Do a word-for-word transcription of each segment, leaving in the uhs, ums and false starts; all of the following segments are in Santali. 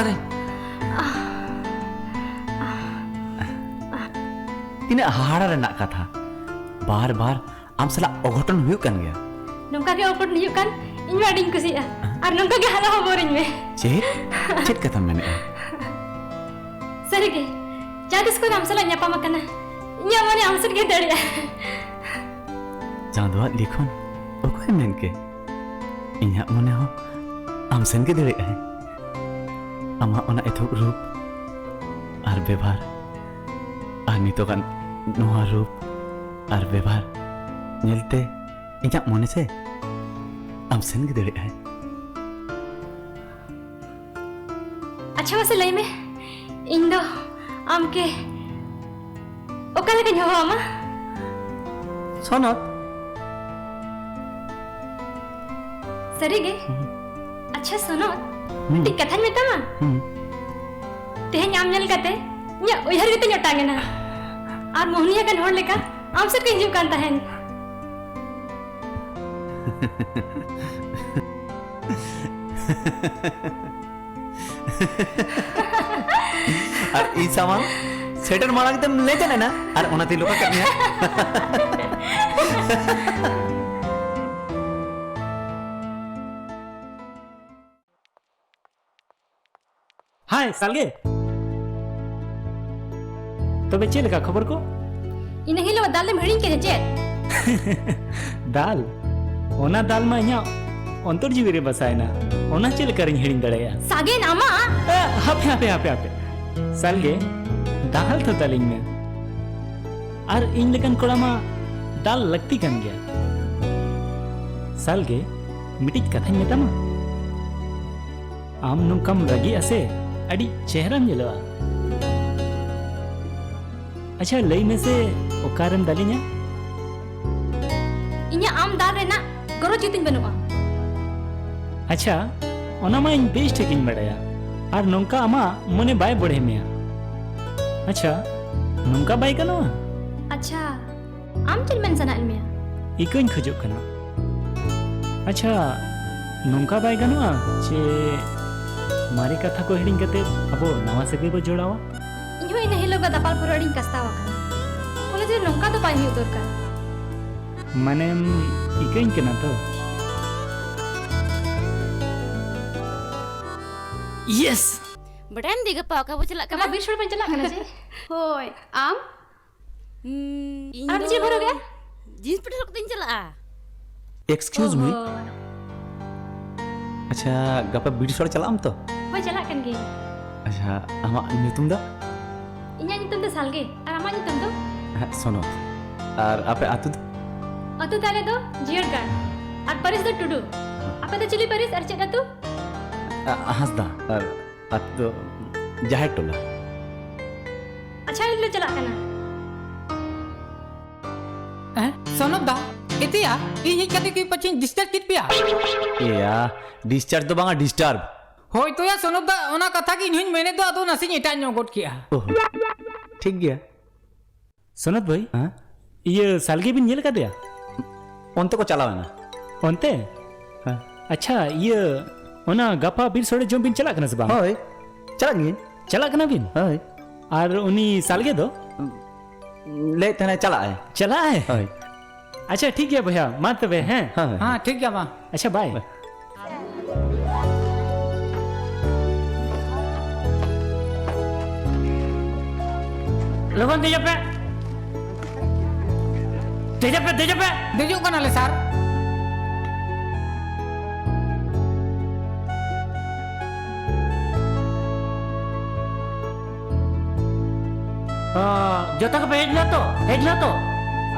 ᱟᱨᱮ, ᱛᱤᱱᱟᱹᱜ ᱦᱟᱦᱟᱲᱟ ᱨᱮᱱᱟᱜ ᱠᱟᱛᱷᱟ, ᱵᱟᱨ ᱵᱟᱨ ᱟᱢ ᱥᱟᱞᱟᱜ ᱚᱜᱷᱚᱴᱚᱱ ᱦᱩᱭᱩᱜ ᱠᱟᱱ ᱜᱮᱭᱟ᱾ ᱱᱚᱝᱠᱟ ᱜᱮ ᱚᱜᱷᱚᱴᱚᱱ ᱦᱩᱭᱩᱜ ᱠᱷᱟᱱ ᱤᱧ ᱢᱟ ᱟᱹᱰᱤᱧ ᱠᱩᱥᱤᱜᱼᱟ᱾ ᱟᱨ ᱱᱚᱝᱠᱟ ᱜᱮ ᱦᱟᱞᱟ ᱦᱚᱵᱚᱨᱤᱧ ᱢᱮ᱾ ᱪᱮᱫ? ᱪᱮᱫ ᱠᱟᱛᱷᱟᱢ ᱢᱮᱱᱮᱫᱼᱟ? ᱥᱟᱹᱨᱤᱜᱮ, ᱡᱟᱦᱟᱸ ᱛᱤᱥ ᱠᱷᱚᱱ ᱟᱢ ᱥᱟᱞᱟᱜ ᱧᱟᱯᱟᱢ ᱟᱠᱟᱱᱟ, ᱤᱧᱟᱹᱜ ᱢᱚᱱᱮ ᱟᱢ ᱥᱮᱫ ᱜᱮ ᱫᱟᱹᱲᱮᱜᱼᱟ᱾ ᱪᱟᱸᱫᱳᱣᱟᱜ ᱞᱤᱠᱷᱚᱱ ᱚᱠᱚᱭ ᱢᱮᱱ ᱠᱮ? ᱤᱧᱟᱹᱜ ᱢᱚᱱᱮ ᱦᱚᱸ ᱟᱢ ᱥᱮᱱ ᱜᱮ ᱫᱟᱹᱲᱮᱜᱼᱟᱭ᱾ ᱟᱢᱟᱜ ᱚᱱᱟ ᱮᱛᱚᱦᱚᱵ ᱨᱩᱯ ᱟᱨ ᱵᱮᱵᱷᱟᱨ ᱟᱨ ᱱᱤᱛᱚᱜᱟᱜ ᱱᱚᱣᱟ ᱨᱩᱯ ᱟᱨ ᱵᱮᱵᱷᱟᱨ ᱧᱮᱞᱛᱮ ᱤᱧᱟᱹᱜ ᱢᱚᱱᱮ ᱥᱮ ᱟᱢ ᱥᱮᱱ ᱜᱮ ᱫᱟᱹᱲᱮᱜᱼᱟᱭ᱾ ᱟᱪᱪᱷᱟ, ᱢᱟᱥᱮ ᱞᱟᱹᱭ ᱢᱮ, ᱤᱧ ᱫᱚ ᱟᱢ ᱠᱮ ᱚᱠᱟ ᱞᱮᱠᱟᱧ ᱦᱚᱦᱚ ᱟᱢᱟ? ᱥᱚᱱᱚᱛ᱾ ᱥᱟᱹᱨᱤ ᱜᱮ? ᱦᱩᱸ᱾ ᱟᱪᱪᱷᱟ ᱥᱚᱱᱚᱛ, ᱦᱩᱸ᱾ ᱢᱤᱫᱴᱤᱡ ᱠᱟᱛᱷᱟᱧ ᱢᱮᱛᱟᱢᱟ? ᱦᱩᱸ᱾ ᱛᱮᱦᱮᱧ ᱟᱢ ᱧᱮᱞ ᱠᱟᱛᱮ ᱤᱧᱟᱹᱜ ᱩᱭᱦᱟᱹᱨ ᱜᱮᱛᱤᱧ ᱚᱴᱟᱝ ᱮᱱᱟ᱾ ᱟᱨ ᱢᱳᱦᱱᱤ ᱟᱠᱟᱱ ᱦᱚᱲ ᱞᱮᱠᱟ ᱟᱢ ᱥᱮᱫ ᱜᱮᱧ ᱦᱤᱡᱩᱜ ᱠᱟᱱ ᱛᱟᱦᱮᱱ᱾ ᱟᱨ ᱤᱧ ᱥᱟᱢᱟᱝ ᱥᱮᱴᱮᱨ ᱢᱟᱲᱟᱝ ᱛᱮᱢ ᱞᱮᱸᱡᱮᱫ ᱮᱱᱟ ᱟᱨ ᱚᱱᱟᱛᱮᱧ ᱞᱚᱠᱷᱟ ᱠᱮᱫ ᱢᱮᱭᱟ᱾ ᱦᱟᱭ, ᱥᱟᱞᱜᱮ᱾ ᱛᱚᱵᱮ ᱪᱮᱫ ᱞᱮᱠᱟ ᱠᱷᱚᱵᱚᱨ ᱠᱚ? ᱤᱱᱟᱹ ᱦᱤᱞᱳᱜ ᱫᱟᱞ ᱮᱢ ᱦᱤᱲᱤᱧ ᱠᱮᱫᱟ ᱪᱮᱫ? ᱫᱟᱞ? ᱚᱱᱟ ᱫᱟᱞ ᱢᱟ ᱤᱧᱟᱹᱜ ᱚᱱᱛᱚᱨ ᱡᱤᱣᱤ ᱨᱮ ᱵᱟᱥᱟᱭᱮᱱᱟ᱾ ᱚᱱᱟ ᱪᱮᱫ ᱞᱮᱠᱟ ᱨᱤᱧ ᱦᱤᱲᱤᱧ ᱫᱟᱲᱮᱭᱟᱜᱼᱟ? ᱥᱟᱜᱮᱱ, ᱟᱢᱟᱜ? ᱮ, ᱦᱟᱯᱮ, ᱦᱟᱯᱮ, ᱦᱟᱯᱮ, ᱦᱟᱯᱮ᱾ ᱥᱟᱞᱜᱮ, ᱫᱟᱞ ᱛᱚ ᱫᱟᱞᱤᱧ ᱢᱮ᱾ ᱟᱨ ᱤᱧ ᱞᱮᱠᱟᱱ ᱠᱚᱲᱟ ᱢᱟ ᱫᱟᱞ ᱞᱟᱹᱠᱛᱤ ᱠᱟᱱ ᱜᱮᱭᱟ᱾ ᱥᱟᱞᱜᱮ, ᱢᱤᱫᱴᱤᱡ ᱠᱟᱛᱷᱟᱧ ᱢᱮᱛᱟᱢᱟ᱾ ᱟᱢ ᱱᱚᱝᱠᱟᱢ ᱨᱟᱹᱜᱤᱜᱼᱟ ᱥᱮ, ᱟᱹᱰᱤ ᱪᱮᱦᱨᱟᱢ ᱧᱮᱞᱚᱜᱼᱟ᱾ ᱟᱪᱪᱷᱟ, ᱞᱟᱹᱭ ᱢᱮᱥᱮ, ᱚᱠᱟᱨᱮᱢ ᱫᱟᱞᱤᱧᱟ? ᱤᱧᱟᱹᱜ ᱟᱢ ᱫᱟᱞ ᱨᱮᱱᱟᱜ ᱜᱚᱨᱚᱡᱽ ᱜᱮᱛᱤᱧ ᱵᱟᱹᱱᱩᱜᱼᱟ᱾ ᱟᱪᱪᱷᱟ, ᱚᱱᱟ ᱢᱟ ᱤᱧ ᱵᱮᱥ ᱴᱷᱤᱠᱤᱧ ᱵᱟᱲᱟᱭᱟ᱾ ᱟᱨ ᱱᱚᱝᱠᱟ ᱟᱢᱟᱜ ᱢᱚᱱᱮ ᱵᱟᱭ ᱵᱚᱲᱦᱮ ᱢᱮᱭᱟ᱾ ᱟᱪᱪᱷᱟ, ᱱᱚᱝᱠᱟ ᱵᱟᱭ ᱜᱟᱱᱚᱜᱼᱟ? ᱟᱪᱪᱷᱟ, ᱟᱢ ᱪᱮᱫ ᱢᱮᱱ ᱥᱟᱱᱟᱭᱮᱫ ᱢᱮᱭᱟ? ᱤᱠᱟᱹᱧ ᱠᱷᱚᱡᱚᱜ ᱠᱟᱱᱟ᱾ ᱟᱪᱪᱷᱟ, ᱱᱚᱝᱠᱟ ᱵᱟᱭ ᱜᱟᱱᱚᱜᱼᱟ ᱡᱮ ᱢᱟᱨᱮ ᱠᱟᱛᱷᱟ ᱠᱚ ᱦᱤᱲᱤᱧ ᱠᱟᱛᱮ ᱟᱵᱚ ᱱᱟᱣᱟ ᱥᱟᱹᱜᱟᱹᱭ ᱵᱚ ᱡᱚᱲᱟᱣᱟ᱾ ᱤᱧ ᱦᱚᱸ ᱤᱱᱟᱹ ᱦᱤᱞᱳᱜ ᱜᱮ ᱫᱟᱯᱟᱞ ᱯᱩᱨᱟᱹ ᱟᱹᱰᱤᱧ ᱠᱟᱥᱛᱟᱣ ᱟᱠᱟᱱᱟ᱾ ᱠᱚᱞᱮᱡᱽ ᱨᱮ ᱱᱚᱝᱠᱟ ᱫᱚ ᱵᱟᱭ ᱦᱩᱭᱩᱜ ᱫᱚᱨᱠᱟᱨ᱾ ᱢᱟᱱᱮᱢ ᱤᱠᱟᱹᱧ ᱠᱟᱱᱟ ᱛᱚ? ᱤᱭᱮᱥ! ᱵᱟᱰᱟᱭᱟᱢ ᱫᱤ, ᱜᱟᱯᱟ ᱚᱠᱟ ᱵᱚ ᱪᱟᱞᱟᱜ ᱠᱟᱱᱟ? ᱜᱟᱯᱟ ᱵᱤᱨ ᱥᱳᱲᱮ ᱵᱚᱱ ᱪᱟᱞᱟᱜ ᱠᱟᱱᱟ ᱡᱮ? ᱦᱳᱭ, ᱟᱢ? ᱦᱩᱸ, ᱤᱧ ᱟᱢ ᱫᱚ ᱪᱮᱫ ᱦᱚᱨᱚᱜᱟ? ᱡᱤᱱᱥ ᱯᱮᱱᱴ ᱦᱚᱨᱚᱜ ᱠᱟᱛᱮᱧ ᱪᱟᱞᱟᱜᱼᱟ᱾ Excuse me? ᱚᱦᱚ᱾ ᱟᱪᱪᱷᱟ, ᱜᱟᱯᱟ ᱵᱤᱨ ᱥᱳᱲᱮ ᱪᱟᱞᱟᱜ ᱟᱢ ᱛᱚ? ᱦᱳᱭ, ᱪᱟᱞᱟᱜ ᱠᱟᱱ ᱜᱤᱭᱟᱹᱧ᱾ ᱟᱪᱪᱷᱟ, ᱟᱢᱟᱜ ᱧᱩᱛᱩᱢ ᱫᱚ? ᱤᱧᱟᱹᱜ ᱧᱩᱛᱩᱢ ᱫᱚ ᱥᱟᱞᱜᱮ᱾ ᱟᱨ ᱟᱢᱟᱜ ᱧᱩᱛᱩᱢ ᱫᱚ? ᱦᱮᱸ, ᱥᱚᱱᱚᱛ᱾ ᱟᱨ ᱟᱯᱮ ᱟᱹᱛᱩ ᱫᱚ? ᱟᱹᱛᱩ ᱛᱟᱞᱮ ᱫᱚ ᱡᱤᱭᱟᱹᱲᱜᱟᱲ᱾ ᱟᱨ ᱯᱟᱹᱨᱤᱥ ᱫᱚ ᱴᱩᱰᱩ᱾ ᱟᱯᱮ ᱫᱚ ᱪᱤᱞᱤ ᱯᱟᱹᱨᱤᱥ ᱟᱨ ᱪᱮᱫ ᱟᱹᱛᱩ? ᱟ, ᱦᱟᱸᱥᱫᱟ᱾ ᱟᱨ ᱟᱹᱛᱩ ᱫᱚ ᱡᱟᱦᱮᱨ ᱴᱚᱞᱟ᱾ ᱟᱪᱪᱷᱟ, ᱤᱧ ᱞᱮ ᱪᱟᱞᱟᱜ ᱠᱟᱱᱟ᱾ ᱦᱮᱸ, ᱥᱚᱱᱚᱛ ᱫᱟ, ᱮᱛᱮᱭᱟ, ᱤᱧ ᱦᱮᱡ ᱠᱟᱛᱮ ᱠᱤ ᱯᱟᱪᱷᱮᱧ disturb ᱠᱮᱫ ᱯᱮᱭᱟ? ᱮᱭᱟ, disturb ᱫᱚ ᱵᱟᱝᱟ, disturb᱾ ᱦᱳᱭ ᱛᱚᱭᱟ, ᱥᱚᱱᱚᱛ ᱫᱟ, ᱚᱱᱟ ᱠᱟᱛᱷᱟ ᱜᱮ ᱤᱧ ᱦᱚᱧ ᱢᱮᱱᱮᱫ ᱫᱚ, ᱟᱫᱚ ᱱᱟᱥᱮᱧ ᱮᱴᱟᱜ ᱧᱚᱜ ᱜᱚᱫ ᱠᱮᱜᱼᱟ᱾ ᱚᱦᱚ, ᱴᱷᱤᱠ ᱜᱮᱭᱟ᱾ ᱥᱚᱱᱚᱛ ᱵᱷᱟᱹᱭ, ᱦᱮᱸ? ᱤᱭᱟᱹ ᱥᱟᱞᱜᱮ ᱵᱤᱱ ᱧᱮᱞ ᱟᱠᱟᱫᱮᱭᱟ? ᱚᱱᱛᱮ ᱠᱚ ᱪᱟᱞᱟᱣ ᱮᱱᱟ᱾ ᱚᱱᱛᱮ? ᱦᱮᱸ᱾ ᱟᱪᱪᱷᱟ, ᱤᱭᱟᱹ, ᱚᱱᱟ ᱜᱟᱯᱟ ᱵᱤᱨ ᱥᱳᱲᱮ ᱡᱚᱢ ᱵᱤᱱ ᱪᱟᱞᱟᱜ ᱠᱟᱱᱟ ᱥᱮ ᱵᱟᱝ? ᱦᱳᱭ, ᱪᱟᱞᱟᱜ ᱜᱤᱭᱟᱹᱧ᱾ ᱪᱟᱞᱟᱜ ᱠᱟᱱᱟ ᱵᱤᱱ? ᱦᱳᱭ᱾ ᱟᱨ ᱩᱱᱤ ᱥᱟᱞᱜᱮ ᱫᱚ? ᱞᱟᱹᱭᱮᱫ ᱛᱟᱦᱮᱱᱟᱭ ᱪᱟᱞᱟᱜ ᱟᱭ᱾ ᱪᱟᱞᱟᱜ ᱟᱭ? ᱦᱳᱭ᱾ ᱟᱪᱪᱷᱟ, ᱴᱷᱤᱠ ᱜᱮᱭᱟ ᱵᱚᱭᱦᱟ, ᱢᱟ ᱛᱚᱵᱮ, ᱦᱮᱸ? ᱦᱮᱸ, ᱦᱮᱸ᱾ ᱦᱮᱸ, ᱴᱷᱤᱠ ᱜᱮᱭᱟ, ᱢᱟ᱾ ᱟᱪᱪᱷᱟ, ᱵᱟᱭ᱾ ᱵᱟᱭ᱾ ᱞᱚᱜᱚᱱ ᱫᱮᱡᱚᱜ ᱯᱮ᱾ ᱫᱮᱡᱚᱜ ᱯᱮ, ᱫᱮᱡᱚᱜ ᱯᱮ᱾ ᱫᱮᱡᱚᱜ ᱠᱟᱱᱟᱞᱮ, ᱥᱟᱨ᱾ ᱚ, ᱡᱚᱛᱚ ᱜᱮᱯᱮ ᱦᱮᱡ ᱮᱱᱟ ᱛᱚ? ᱦᱮᱡ ᱮᱱᱟ ᱛᱚ?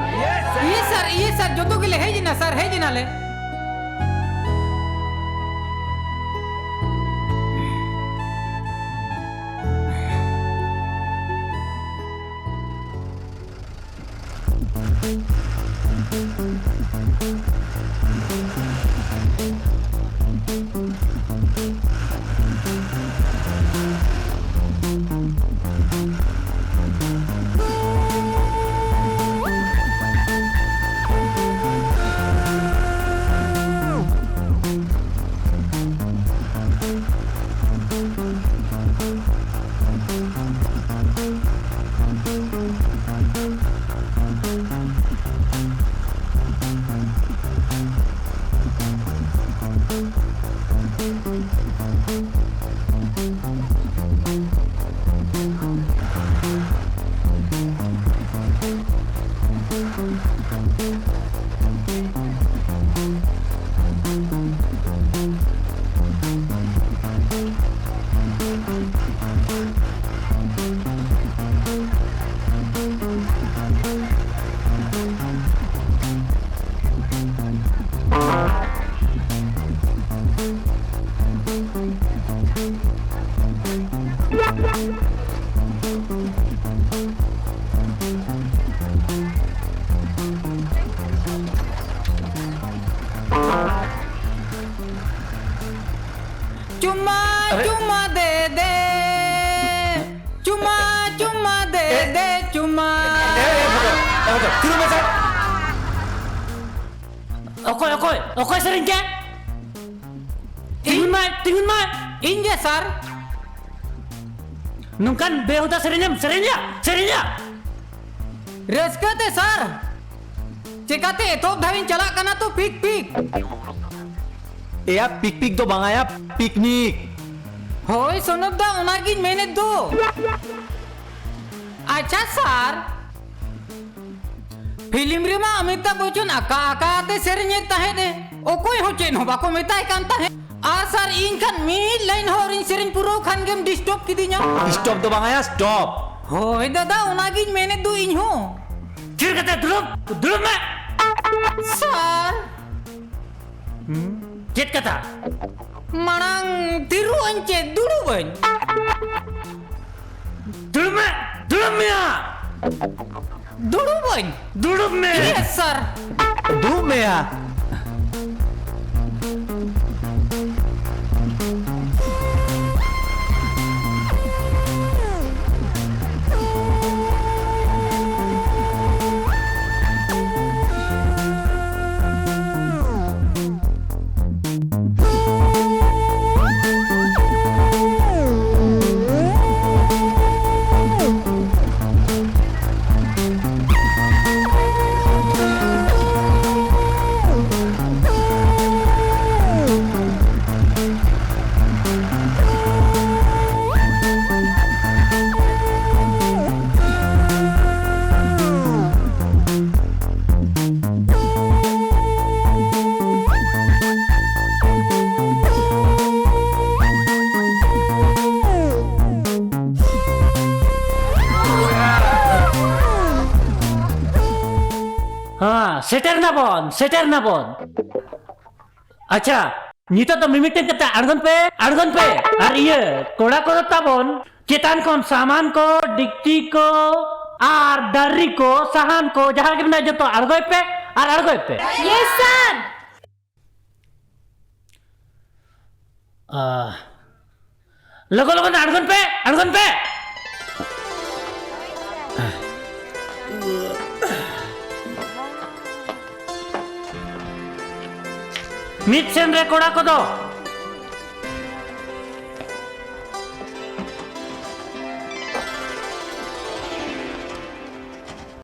ᱤᱭᱮᱥ ᱥᱟᱨ, ᱤᱭᱮᱥ ᱥᱟᱨ, ᱡᱚᱛᱚ ᱜᱮᱞᱮ ᱦᱮᱡ ᱮᱱᱟ ᱥᱟᱨ, ᱦᱮᱡ ᱮᱱᱟᱞᱮ᱾ ᱪᱩᱢᱟ ᱟᱨᱮ? ᱪᱩᱢᱟ ᱫᱮ ᱫᱮ, ᱪᱩᱢᱟ ᱪᱩᱢᱟ ᱫᱮ ᱮ? ᱫᱮ, ᱪᱩᱢᱟ᱾ ᱮ, ᱮ, ᱵᱷᱟᱜᱚ, ᱮ, ᱵᱷᱟᱜᱚ, ᱛᱤᱨᱩ ᱢᱮᱥᱟ᱾ ᱚᱠᱚᱭ, ᱚᱠᱚᱭ, ᱚᱠᱚᱭ ᱥᱮᱨᱮᱧ ᱠᱮᱫ? ᱛᱤᱸᱜᱩᱱ ᱢᱟᱭ, ᱛᱤᱸᱜᱩᱱ ᱢᱟᱭ᱾ ᱤᱧ ᱜᱮ, ᱥᱟᱨ᱾ ᱱᱚᱝᱠᱟᱱ ᱵᱮᱦᱩᱫᱟ ᱥᱮᱨᱮᱧᱮᱢ ᱥᱮᱨᱮᱧᱟ, ᱥᱮᱨᱮᱧᱟ? ᱨᱟᱹᱥᱠᱟᱹ ᱛᱮ, ᱥᱟᱨ᱾ ᱪᱮᱠᱟᱛᱮ ᱮᱛᱚᱦᱚᱵ ᱫᱷᱟᱣᱤᱧ ᱪᱟᱞᱟᱜ ᱠᱟᱱᱟ ᱛᱚ, ᱯᱤᱠ ᱯᱤᱠ᱾ ᱮᱭᱟ, ᱯᱤᱠ ᱯᱤᱠ ᱫᱚ ᱵᱟᱝᱟ ᱭᱟ, ᱯᱤᱠᱱᱤᱠ᱾ ᱦᱳᱭ ᱥᱚᱱᱚᱛ ᱫᱟ, ᱚᱱᱟᱜᱤᱧ ᱢᱮᱱᱮᱫ ᱫᱚ᱾ ᱟᱪᱪᱷᱟ ᱥᱟᱨ, ᱯᱷᱤᱞᱢ ᱨᱮᱢᱟ ᱚᱢᱤᱛᱟᱵᱷ ᱵᱚᱪᱪᱚᱱ ᱟᱠᱟ ᱟᱠᱟ ᱟᱛᱮ ᱥᱮᱨᱮᱧᱮᱫ ᱛᱟᱦᱮᱸᱫ ᱮ, ᱚᱠᱚᱭ ᱦᱚᱸ ᱪᱮᱫ ᱦᱚᱸ ᱵᱟᱠᱚ ᱢᱮᱛᱟᱭ ᱠᱟᱱ ᱛᱟᱦᱮᱸᱫ᱾ ᱟᱨ ᱥᱟᱨ, ᱤᱧ ᱠᱷᱟᱱ ᱢᱤᱫ ᱞᱟᱭᱤᱱ ᱦᱚᱸ ᱟᱹᱣᱨᱤᱧ ᱥᱮᱨᱮᱧ ᱯᱩᱨᱟᱹᱣ ᱠᱷᱟᱱ ᱜᱮᱢ ᱰᱤᱥᱴᱚᱯ ᱠᱤᱫᱤᱧᱟ᱾ ᱰᱤᱥᱴᱚᱯ ᱫᱚ ᱵᱟᱝᱟ ᱭᱟ, ᱥᱴᱚᱯ᱾ ᱦᱳᱭ ᱫᱟᱫᱟ, ᱚᱱᱟᱜᱤᱧ ᱢᱮᱱᱮᱫ ᱫᱚ ᱤᱧ ᱦᱚᱸ᱾ ᱛᱷᱤᱨ ᱠᱟᱛᱮ ᱫᱩᱲᱩᱵ, ᱫᱩᱲᱩᱵ ᱢᱮ᱾ ᱥᱟᱨ᱾ ᱪᱮᱫ ᱠᱟᱛᱷᱟ? ᱢᱟᱲᱟᱝ ᱛᱤᱨᱩᱜ ᱟᱹᱧ ᱪᱮ ᱫᱩᱲᱩᱵ ᱟᱹᱧ? ᱫᱩᱲᱩᱵ ᱢᱮ, ᱫᱩᱲᱩᱵ ᱢᱮᱭᱟ᱾ ᱫᱩᱲᱩᱵ ᱟᱹᱧ᱾ ᱫᱩᱲᱩᱵ ᱢᱮ᱾ ᱭᱮᱥ ᱥᱟᱨ᱾ ᱫᱩᱲᱩᱵ ᱢᱮᱭᱟ᱾ ᱦᱮᱸ, ᱥᱮᱴᱮᱨ ᱱᱟᱵᱚᱱ, ᱥᱮᱴᱮᱨ ᱱᱟᱵᱚᱱ᱾ ᱟᱪᱪᱷᱟ, ᱱᱤᱛᱚᱜ ᱫᱚ ᱢᱤᱢᱤᱫᱴᱟᱝ ᱠᱟᱛᱮ ᱟᱬᱜᱚᱱ ᱯᱮ, ᱟᱬᱜᱚᱱ ᱯᱮ᱾ ᱟᱨ ᱤᱭᱟᱹ, ᱠᱚᱲᱟ ᱠᱚᱫᱚ ᱛᱟᱵᱚᱱ ᱪᱮᱛᱟᱱ ᱠᱷᱚᱱ ᱥᱟᱢᱟᱱ ᱠᱚ, ᱰᱤᱠᱪᱤ ᱠᱚ, ᱟᱨ ᱫᱟᱨᱤ ᱠᱚ, ᱥᱟᱦᱟᱱ ᱠᱚ, ᱡᱟᱦᱟᱸ ᱜᱮ ᱢᱮᱱᱟᱜᱼᱟ, ᱡᱚᱛᱚ ᱟᱬᱜᱚᱭ ᱯᱮ ᱟᱨ ᱟᱬᱜᱚᱭ ᱯᱮ᱾ ᱭᱮᱥ ᱥᱟᱨ᱾ ᱟᱦ᱾ ᱞᱚᱜᱚᱱ ᱞᱚᱜᱚᱱ ᱟᱬᱜᱚᱱ ᱯᱮ, ᱟᱬᱜᱚᱱ ᱯᱮ᱾ ᱢᱤᱫ ᱥᱮᱱ ᱨᱮ ᱠᱚᱲᱟ ᱠᱚᱫᱚ